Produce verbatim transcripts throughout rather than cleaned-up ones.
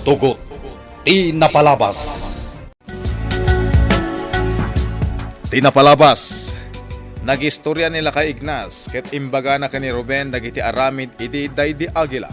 Tugot ti napalabas. Ti napalabas. Nagistorya ni Lakay Ignas ket imbagana ken ni Ruben dagiti aramid idi daydi Agila.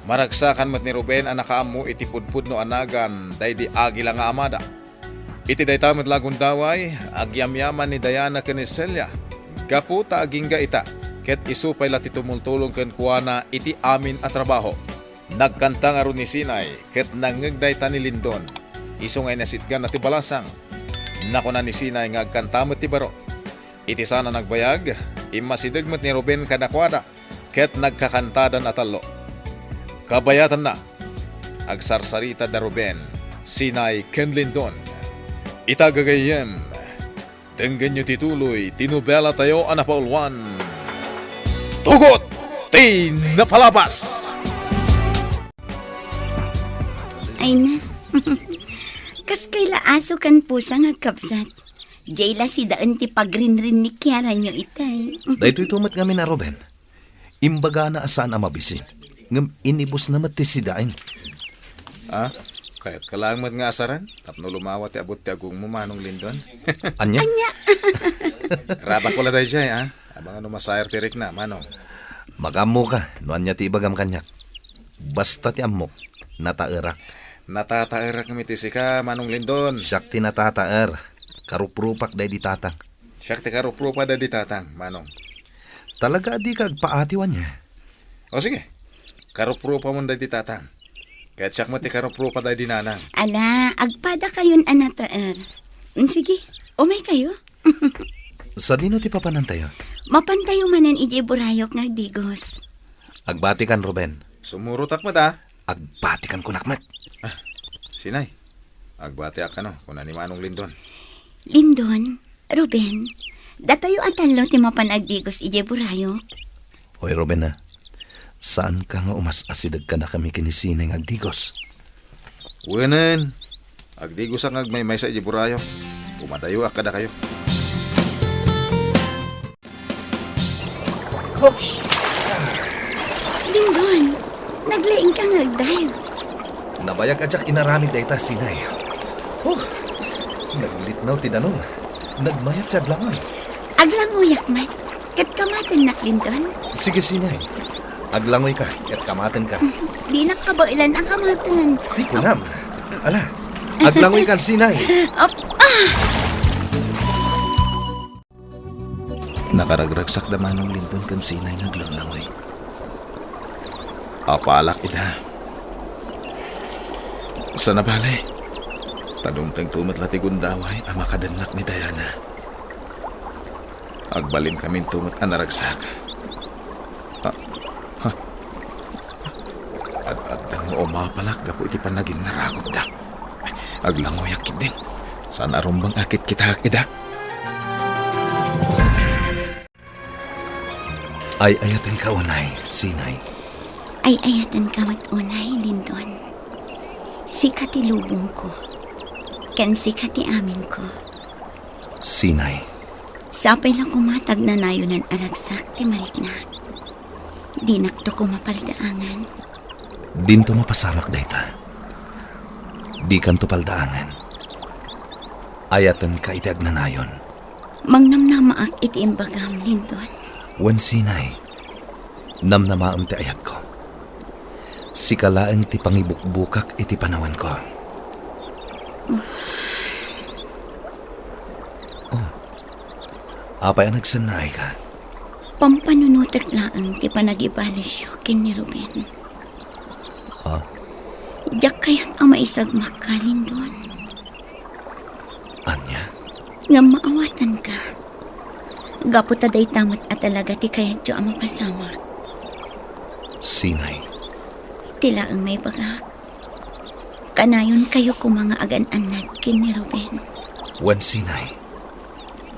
Maragsakan met ni Ruben a nakaammo iti pudpudno a nagan daydi Agila nga amada. Iti dayta met la a gundaway, agyamyaman ni Diana ken ni Celia gapu ta agingga ita, ket isu pay la ti tumultulong kenkuana iti amin a trabaho. Nagkanta ngarud ni Sinay ket nangngeg dayta ni Lindon. Isu nga inasitganna ti balasang. Nakuna ni Sinay nga agkanta met ti baro. Iti saan a nagbayag, immasideg met ni Ruben kadakuada ket nagkakantadan a tallo. Kabayatanna, agsarsarita da Ruben, Sinay ken Lindon. Ita gagayyem, denggenyo ti tuloy ti nobelatayo a napauluan, Tugot ti Napalabas! Ay na. Kas kay la aso ken pusa nga agkabsat. Jay la sidaen ti pagrinrinnikiaranyo itay. Daytoy to met ngamin a Ruben. Imbagana a saan a mabisin, ngem inibusna met ti sidaen. Ah, kayatka laeng met nga asaren tapno lumawa ti abut ti agongmo, Manong Lindon? Ania? Ania? Rabak ko la dayjay, ah. Abangan no masayar ti rikna, Manong. Magammoka no ania ti ibagam kaniak. Basta ti ammok, nataerak. Natataerak met ti sika, Manong Lindon. Siak ti natataer. Karuprupak daydi tatang. Siak ti karuprupa daydi tatang, Manong. Talaga a dika agpaatiw ania? O sige, karuprupamon daydi tatang. Ket siak met ti karuprupa daydi nanang. Ala, agpadakayon a nataer. Mm, sige, umaykayo. Sadino ti papanantayo? Mapantayo manen idiay burayok nga agdigos. Agbatikan, Ruben. Sumurotak met, a. Agbatikan kunak met. Ah, Sinay. Agbatiak kano, kuna ni Manong Lindon. Lindon, Ruben, datayo a tallo ti mapan agdigos idiay burayok. Oy, Ruben, a. Saanka nga umas-asideg kadakami ken ni Sinay nga agdigos? Wenen, agdigosak nga agmaymaysa idiay burayok. Pumadayoak kadakayo. Oops! Lindon, naglaingka nga agdive. Nabayag a diak inaramid dayta, Sinay. Huh! Naglitnaw ti danum. Nagmayat ti aglangoy. Aglangoyak met. Ket kamatennak, Lindon. Sige, Sinay. Aglangoyka ket kamatenka. Dinak kabaelan a kamaten. Di kunam. Ala, aglangoykan, Sinay. Op-, ah! Nakaragragsak da Manong Lindon ken Sinay nga aglanglangoy. Apalak ida. Sana bale, ta dumtengto met la ti gundaway a makadennak ni Diana. Agbalinkaminto met a naragsak. Ah, ha? Ad-adda nga umapalak gapu iti panaginnarakupda. Aglangoyak ketdin. Saan a rumbeng a kitkitaak ida. Ay-ayatenka unay, Sinay. Ay-ayatenka met unay, Lindon. Sika ti lubongko, ken sika ti aminko. Sinay. Sapay la koma ta agnanayonan a ragsak ti mariknak. Dinakto koma paldaangan. Dinto mapasamak dayta. Dikanto paldaangan. Ayatenka iti agnanayon. Mangnamnamaak iti imbagam, Lindon. Wen, Sinay, namnamaem ti ayatko. Sika laeng ti pangibukbukak iti panawenko. Oh. Apay a nagsennaayka? Pampanunotek laeng ti panagibalisyo ken ni Ruben. Ha? Diak kayat a maisagmakka, Lindon. Ania? Ngem maawatanka. Gapu ta dayta met a talaga ti kayatyo a mapasamak. Sinay. Ti laeng maibagak. Kanayonkayo koma nga agan-annad ken ni Ruben. Wen, Sinay.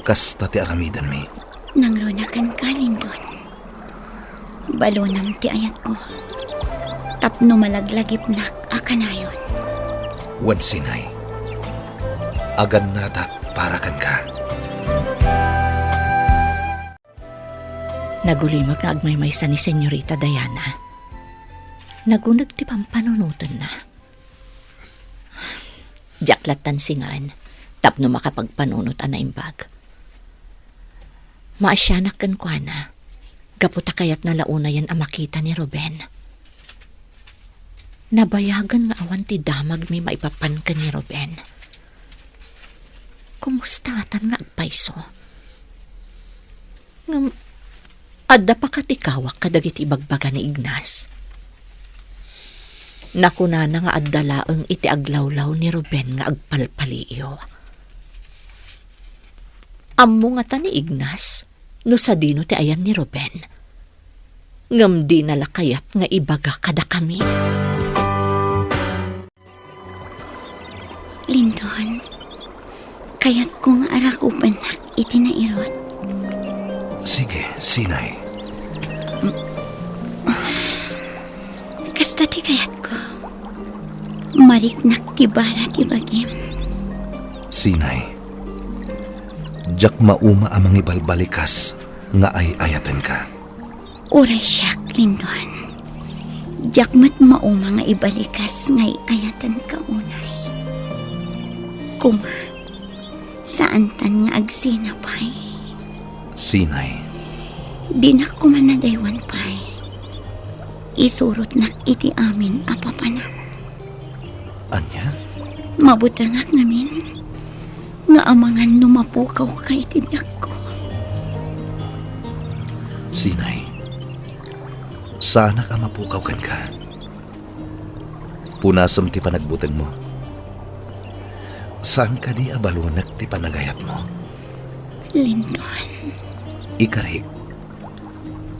Kasta ti aramidenmi. Nangruna kenka, Lindon. Balonam ti ayatko. Tapno malaglagipnak a kanayon. Wen, Sinay. Agannadak para kenka. Nagulimek nga agmaymaysa ni Senyorita Diana. Naguneg ti pampanunotenna. Diak lattan singaen tapno makapagpanunot a naimbag. Maasianak kenkuana, gapu ta kayatna la unayen a makita ni Ruben. Nabayagen nga awan ti damagmi maipapan ken ni Ruben. Kumustatan nga agpayso? Ngem, adda pakatikaw kadagiti ibagbaga ni Ignas. Nakunana nga adda laeng iti aglawlaw ni Ruben nga agpalpaliiw. Ammo ngata ni Ignas no sadino ti ayan ni Ruben. Ngem dina la kayat nga ibaga kadakami. Lindon, kayatko nga arakupennak iti nairut. Sige, Sinay. Kasta ti kayatko. Mariknak ti bara ti bagim. Sinay, diak mauma a mangibalbalikas nga ay-ayatenka. Uray siak, Lindon. Diak met mauma nga ibalikas nga ay-ayatenka unay. Koma, saantan nga agsina pay. Sinay. Dinak koma nadaywan pay. Isurotnak iti amin a papanam. Ania? Mabutengak ngamin nga amangan no mapukawka iti biagko. Sinay, saanak a mapukaw kenka. Punasem ti panagbutengmo. Saan kadi a balunek ti panagayatmo? Lindon. Ikarik,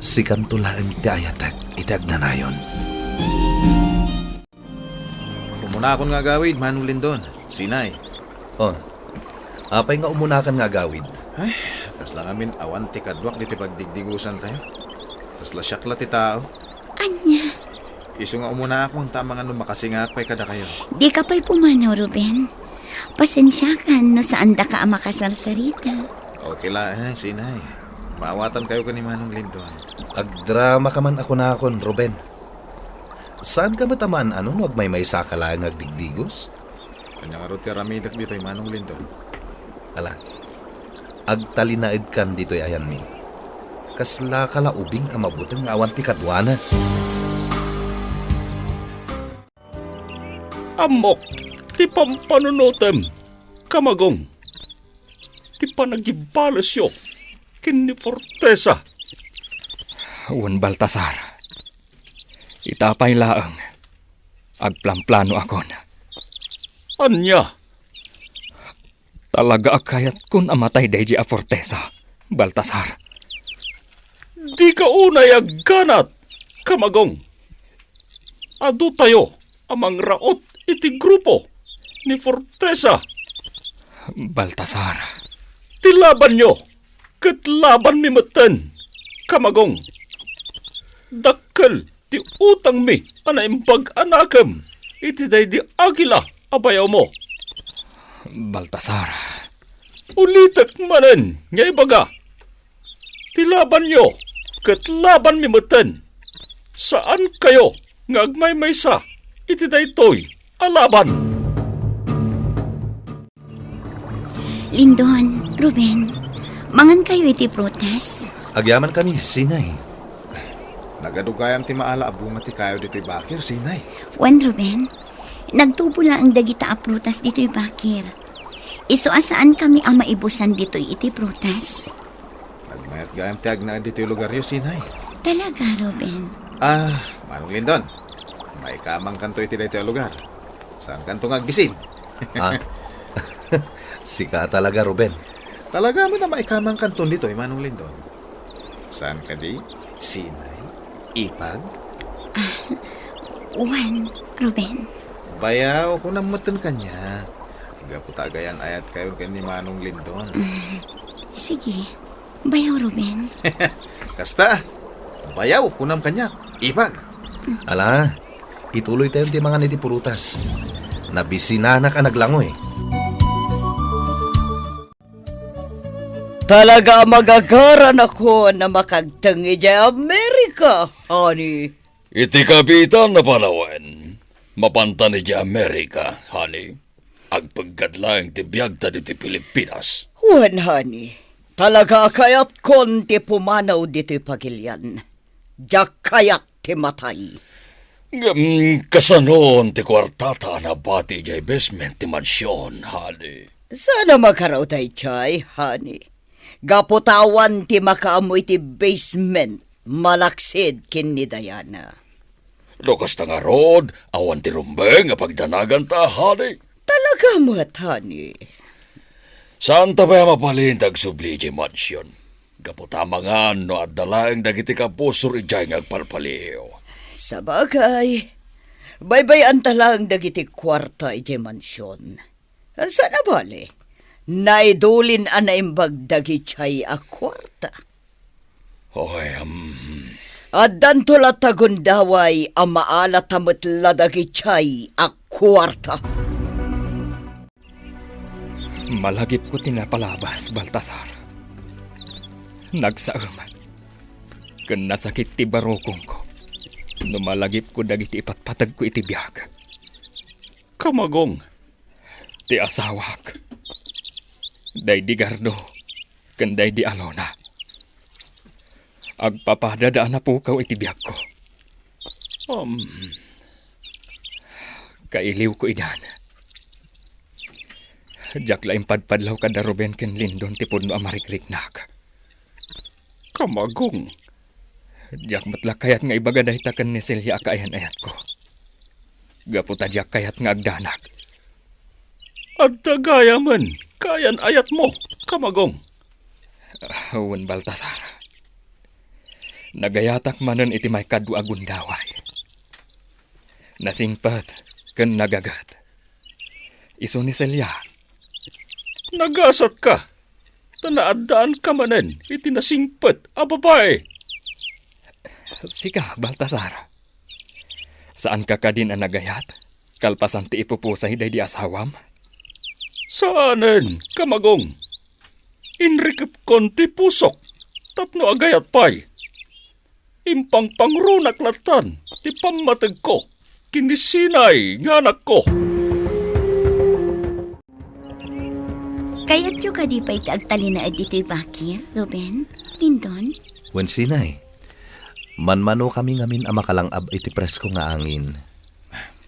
sikanto laeng ti ayatek iti agnanayon. Umunakon nga agawid, Manong Lindon. Sinay. Oh, apay nga umunakan nga agawid? Ay, kasla ngamin awan ti kaduak ditoy pagdigdigusantayo. Kasla siak la ti tao. Ania? Isu nga umunakon ta amangan no makasingaak pay kadakayo. Dika pay pumanaw, Ruben. Pasensiakan no saandaka a makasarsarita. Okay laeng, Sinay. Maawatankayo ken ni Manong Lindon. Agdramaka man a kunakon, Ruben. Saanka met a maan-ano no agmaymaysaka laeng nga agdigdigos? Ania ngarud ti aramidek ditoy, Manong Lindon? Ala, agtalinaedkan ditoy ayanmi. Kaslaka la ubing a mabuteng nga awan ti kaduana. Ammok ti pampanunotem, Kamagong, ti panagibalesyo ken ni Fortesa. Wen, Baltasar, ita pay laeng, agplamplanoakon. Ania? Talaga a kayatkon a matay daydi a Fortesa, Baltasar. Dika unay agganat, Kamagong. Adutayo a mangraot iti grupo ni Fortesa. Baltasar. Ti labanyo ket labanmi metten, Kamagong. Dakkel ti utangmi a naimbag a nakem iti daydi agila a bayawmo. Baltasar. Ulitek manen nga ibaga, ti labanyo ket labanmi metten. Saankayo nga agmaymaysa iti daytoy a laban. Lindon, Ruben, mangankayo iti prutas? Agyamankami, Sinay. Nagadu gayam ti maala a bunga ti kayo ditoy bakir, Sinay. Wen, Ruben, nagtubo laeng dagita a prutas ditoy bakir. Isu a saankami a maibusan ditoy iti prutas. Nagmayat gayam ti agnaed ditoy lugaryo, Sinay. Talaga, Ruben? Ah, Manong Lindon, maikamangkanto iti daytoy a lugar. Saankanto nga agbisin? Ah, sika talaga, Ruben. Talaga met a maikamangkanton ditoy, Manong Lindon. Saan kadi? Sinay? Ipag? Ah, wen, Ruben. Bayaw, kunam metten kaniak. Gapu ta agayan-ayatkayon ken ni Manong Lindon. Mm, sige. Bayaw, Ruben. Kasta. Bayaw, kunam kaniak. Ipag. Ala, ituloytayon ti mangan iti prutas. Nabisinanak a naglangoy. Talaga a magagaranakon a makagteng idiay Amerika, honey. Iti kabiitan a panawen, mapantan idiay Amerika, honey. agpeggad laeng ti biagta ditoy Pilipinas. Wen, honey, talaga a kayatkon ti pumanaw ditoy pagilian. Diak kayat ti matay. Ngem kasano ti kuartata a nabati idiay basement ti mansion, honey? Saan a makarau daydiay, honey. Gapu ta awan ti makaammo iti basement, malaksid ken ni Diana. No kasta ngarud, awan ti rumbeng a pagdanaganta, honey? Talaga met, honey. Saanta pay a mabalin ti agsubli idiay mansion. Gapu ta amangan no adda laeng dagiti kabusor idiay nga agpalpaliw. Sabagay, baybay-anta laeng dagiti kuarta idiay mansion. Saan a bale, naidulin a naimbag dagidiay a kuarta. Oy, um. Addanto latta gundaway a maala ta met la dagidiay a kuarta. Malagipko ti napalabas, Baltasar. Nagsaem. Ken nasakit ti barukongko no malagipko dagiti ipatpategko iti biag. Kamagong. Ti asawak, daydi Gardo, ken daydi Alona. Agpapadada a napukaw iti biagko. Um. Kailiwko idan. Diak la impadpadlaw kada Ruben ken Lindon ti pudno a marikriknak. Kamagong. Diak met la kayat nga ibaga dayta ken ni Celia a kaayan-ayatko. Gapu ta diak kayat nga agdanag. Adda gayamen kaayan-ayatmo, Kamagong. Ah, wen, Baltasar. Nagayatak manen iti maikadua a gundaway. Nasingpet ken nagaget. Isu ni Celia. Nagasatka, ta naaddaanka manen iti nasingpet a babai. Sika, Baltasar. Saanka kadin a nagayat, kalpasan ti ipupusay daydi asawam? Saanen, Kamagong. Inrikepkon ti pusok tapno agayat pay. Impangpangrunak lattan ti pammategko ken ni Sinay nga anakko. Kayatyo kadi pay ti agtalinaed ditoy bakir, Ruben, Lindon? Wen, Sinay, manmanokami ngamin a makalang-ab iti presko nga angin.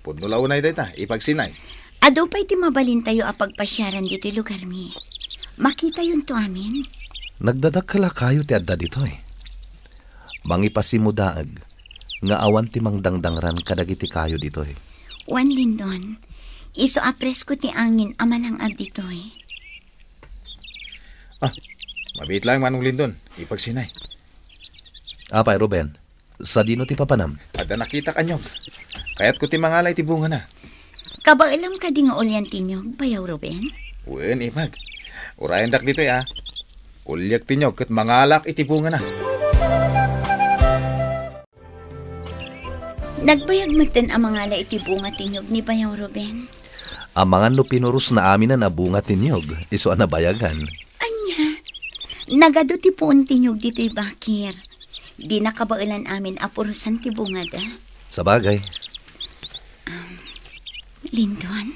Pudno la unay dayta, Ipag Sinay. Adu pay ti mabalintayo a pagpasiaran ditoy lugarmi. Makitayonto amin. Nagdadakkel a kayo ti adda ditoy. Mangipasimudaag nga awan ti mangdangdangran kadagiti kayo ditoy. Wen, Lindon, isu a presko ti angin a malang-ab ditoy. Ah, mabiit laeng, Manong Lindon, Ipag Sinay. Apay, Ruben, sadino ti papanam? Adda nakitak a niyog. Kayatko ti mangala iti bungana. Kabaelam kadi nga ulian ti niyog, Bayaw Ruben? Wen, Ipag. Urayendak ditoy, a. Uliak ti niyog ket mangalak iti bungana. Nagbayag metten a mangala iti bunga ti niyog ni Bayaw Ruben. Amangan no pinurosna aminen a bunga ti niyog, isu a nabayagan. Ania? Nagadu ti puon ti niyog ditoy bakir. Dina kabaelan amin a purosan ti bungada. Sabagay. Um, Lindon?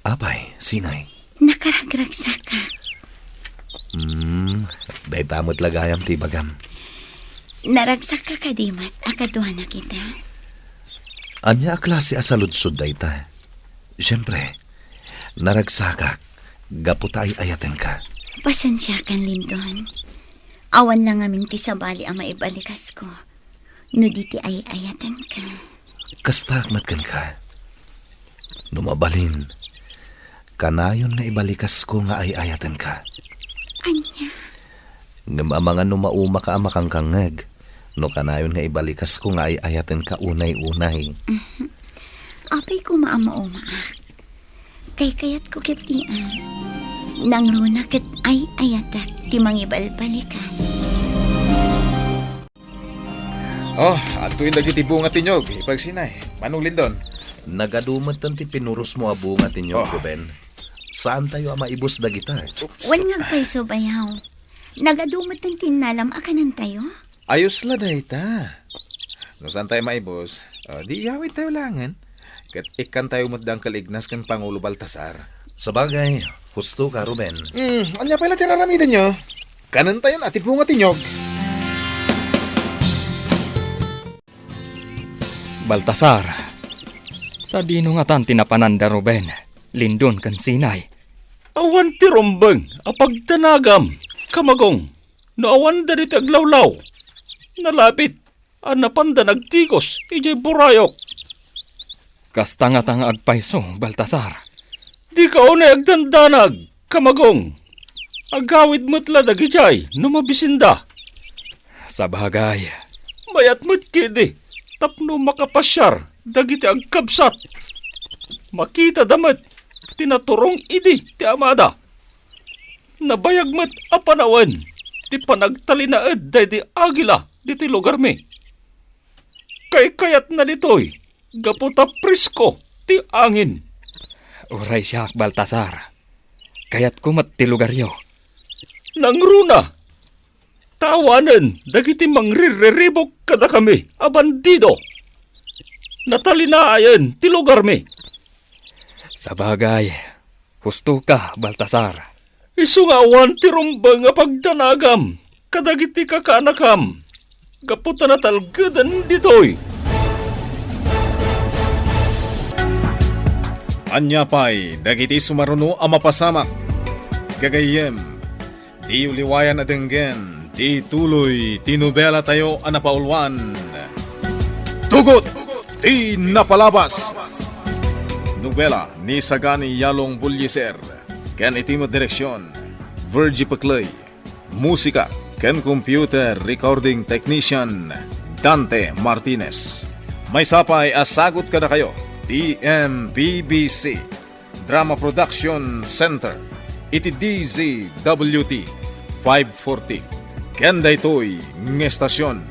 Apay, Sinay? Nakaragragsakak. Hmm, dayta met la gayam ti ibagam. Naragsakka kadi met a kaduana kita? Ania a klase a saludsod dayta? Siempre, naragsakak gapu ta ay-ayatenka. Pasensiakan, Lindon. Awan la ngamin ti sabali a maibalikasko no di ti ay-ayatenka. Kastak met kenka. No mabalin, kanayon nga ibalikasko nga ay-ayatenka. Ania? Ngem amangan no maumaka a makangkangngeg, no kanayon nga ibalikasko nga ay-ayatenka unay-unay. Mhm. Apay koma a maumaak. Kaykayatko ketdi a nangruna ket ay-ayatak ti mangibalbalikas. Oh, adtoyen dagiti bunga ti niyog, Ipag Sinay. Manong Lindon. Nagadu metten ti pinurosmo a bunga ti niyog, Oh. Ruben. Saantayo a maibus dagita. Wen nga agpayso, Bayaw. Nagadu metten ti innalam a kanantayo? Ayos la dayta. No saantayo maibus, oh, di iyawidtayo laengen. Ket ikkantayo met da Uncle Ignas ken Pangulo Baltasar. Sabagay, husto ka, Ruben. Hmm, ania pay la ti raramidenyo? Kanentayon a ti bunga ti niyog. Baltasar, sadino ngatan ti napananda Ruben, Lindon ken Sinay? Awan ti rumbeng a pagdanagam, Kamagong, no awan dagiti aglawlaw. Nalabit a napanda nagtigos idiay burayok. Kasta ngata nga agpayso, Baltasar. Dika unay agdandanag, Kamagong. Agawid met la dagidiay no mabisinda. Sabagay. Mayat met ketdi tapno makapasiar dagiti agkabsat. Makitada met ti naturong idi ti amada. Nabayag met a panawen ti panagtalinaed daydi agila ditoy lugarmi. Kaykayatna ditoy gapu ta presko ti angin. Uray siak, Baltasar. Kayatko met ti lugaryo. Nangruna, ta awanen dagiti mangrirriribuk kadakami a bandido. Natalinaen ti lugarmi. Sabagay, husto ka, Baltasar. Isu nga awan ti rumbeng a pagdanagam kadagiti kakaanakam gapu ta natalgeden ditoy. Ania pay dagiti sumaruno a mapasamak? Gagayyem, diyo liwayan a denggen ti tuloy ti nobelatayo a napauluan, Tugot ti Napalabas. Nobela ni Sagani Yalong Bullieser ken iti met direksion, Virgie Pecley. Musika ken computer recording technician, Dante Martinez. Maysa pay a sagut kadakayo ti M P B C Drama Production Center iti D Z W T five forty. Ken daytoy nga estasion,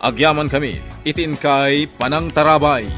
agyamankami iti inkay panangtarabay.